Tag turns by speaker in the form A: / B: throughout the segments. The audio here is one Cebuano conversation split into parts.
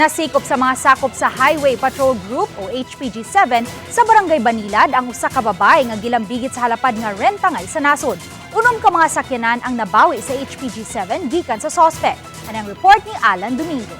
A: Nasikop sa mga sakop sa Highway Patrol Group o HPG-7 sa Barangay Banilad ang usa ka babae nga gilambigit sa halapad nga rentangay sa nasod. Unom ka mga sakyanan ang nabawi sa HPG-7 gikan sa sospek. Anang report ni Alan Domingo.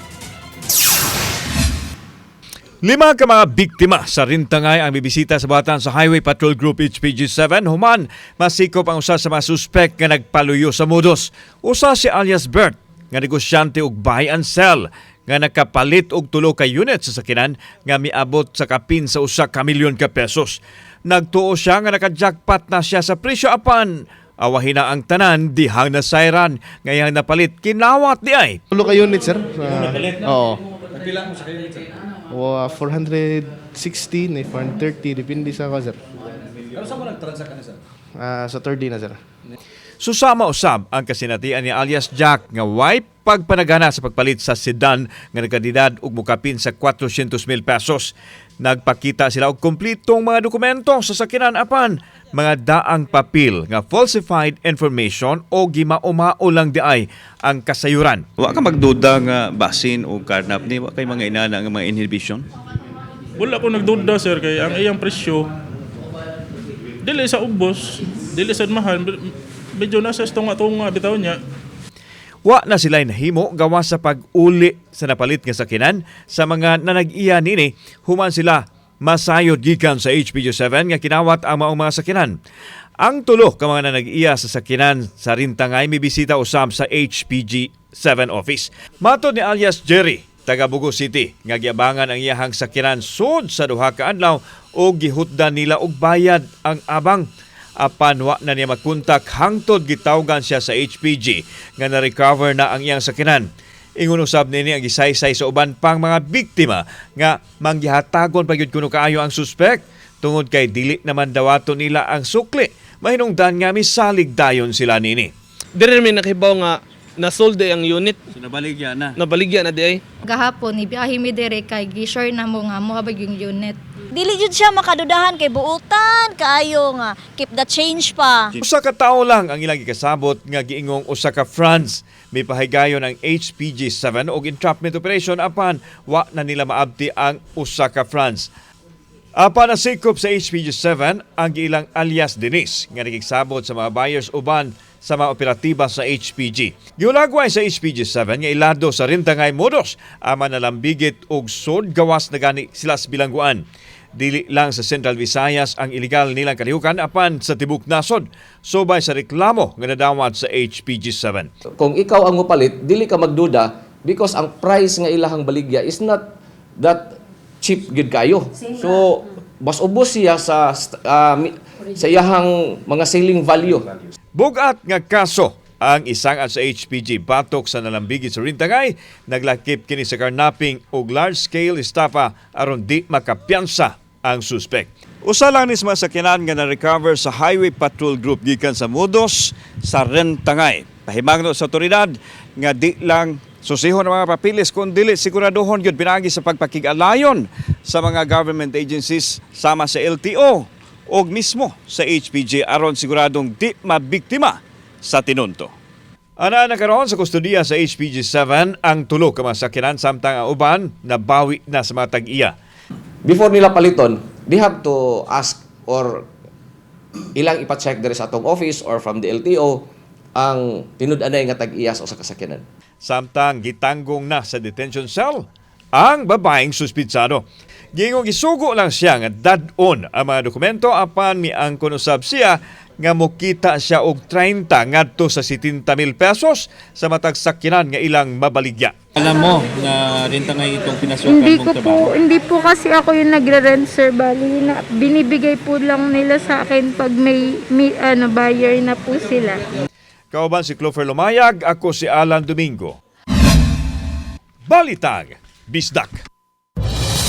B: Lima ka mga biktima sa rintangay ang bibisita sa batan sa Highway Patrol Group HPG-7 human masikop ang usa sa mga suspek nga nagpaluyo sa modus. Usa si alias Bert nga negosyante og buy and sell nga nakapalit og tulo ka unit sa sakinan nga miabot sa kapin sa 1 ka milyon ka pesos. Nagtuo siya nga naka-jackpot na siya sa presyo, apan awahin na ang tanan dihang nasayran nga iyang napalit kinawat di ay.
C: Tulo ka unit, sir. Sa, oo. Pila mo sa unit, sir? O, 416, eh, 430, depende sa ko, sir. Pero saan mo nag-transact ka na, sir? Sa third day na, sir.
B: Susama usab ang kasinatian ni alias Jack nga way pagpanagana sa pagpalit sa sedan nga nagkandidad og mukapin sa 400 mil pesos. Nagpakita sila og kumplitong mga dokumento sa sakinan, apan mga daang papel nga falsified information o gimaumao lang di ay ang kasayuran.
D: Wa ka magduda nga basin o carnap ni wa kay mga inana nga mga inhibition?
E: Wala ko nagduda, sir, kay ang iyang presyo dili sa ubos, dili sa mahal, medyo nasa tunga-tunga bitaw niya.
B: Wa na sila nahimo gawa sa pag-uli sa napalit nga sakinan sa mga nanag-iya nini human sila masayod gikan sa HPG-7 nga kinawat ang maong mga sakinan. Ang tulo ka mga nanag-iya sa sakinan sa Rintangay mibisita usab sa HPG-7 office. Matod ni alias Jerry, taga Bogo City, nga giabangan ang iyahang sakinan sud sa 2 ka adlaw o gihutdan nila og bayad ang abang, apan wa na niya makontak hangtod gitawgan siya sa HPG nga na-recover na ang iyang sakinan. Ingon usab nini ang gisaysay sa uban pang mga biktima nga manggihatagon pa gyud kuno kaayo ang suspek tungod kay dili naman dawato nila ang sukli mahinungdan nga misalig dayon sila nini.
F: Dire mi nakahibaw nga nasold ang unit.
D: So nabaligya na.
F: Nabaligya na di ay.
G: Gahapon, ibiyahe mi dire kay gi-sure na mo nga mo habag yung unit.
H: Dili jud siya makadudahan kay buutan kaayo nga keep the change pa.
B: Usa ka tawo lang ang ilang gikasabot nga giingong usa ka France. May pahigayon ang HPG-7 og entrapment operation, apan wa na nila maabti ang usa ka France. Apan nasikop sa HPG-7 ang giilang alias Denise nga nagigsabot sa mga buyers uban sa mga operatiba sa HPG. Giulagway sa HPG-7 nga ilado sa rintangay modus ama nalambigit og sod gawas na gani sila sa bilangguan. Dili lang sa Central Visayas ang illegal nilang kalihukan apan sa tibok nasod subay sa reklamo nga nadawat sa HPG-7.
I: Kung ikaw ang mupalit, dili ka magduda because ang price nga ilahang baligya is not that cheap gid kayo. So, mas ubos siya sa iyahang mga selling value.
B: Bugat nga kaso ang isang at sa HPG batok sa nalambigit sa Rintangay, naglakip kini sa carnapping ug large-scale estafa aron di makapiyansa ang suspek. Usa lang ni sa mga sakyanan nga na-recover sa Highway Patrol Group gikan sa modus sa Rentangay. Pahimangno sa otoridad nga di lang susihon ang mga papilis kun dili siguraduhon gyud pinagi sa pagpakig-alayon sa mga government agencies sama sa LTO og mismo sa HPG aron siguradong di mabiktima sa tinunto. Ana na karon sa kustodiya sa HPG-7 ang tulo ka mga sakyanan samtang ang uban nabawi na sa mga tag-iya.
I: Before nila paliton, they have to ask or ilang ipa-check diri sa atong office or from the LTO ang tinud-anay nga tag-iya sa usa ka sakyanan.
B: Samtang gitanggong na sa detention cell ang babaeng suspitsado. Gingong gisugo lang siya nga dad-on ang mga dokumento, apan miangkon usab siya nga mokita siya og 30 ngadto sa 70 mil pesos sa matag sakyanan nga ilang mabaligya.
J: Alam mo na rintangay itong pinasukan
G: Hindi
J: mong
G: ko
J: trabaho.
G: po, hindi po kasi ako yung nagre-rent, sir. Bali, na, binibigay po lang nila sa akin pag may ano, buyer na po sila.
B: Kauban si Clover Lumayag, ako si Alan Domingo. Balitang Bisdak.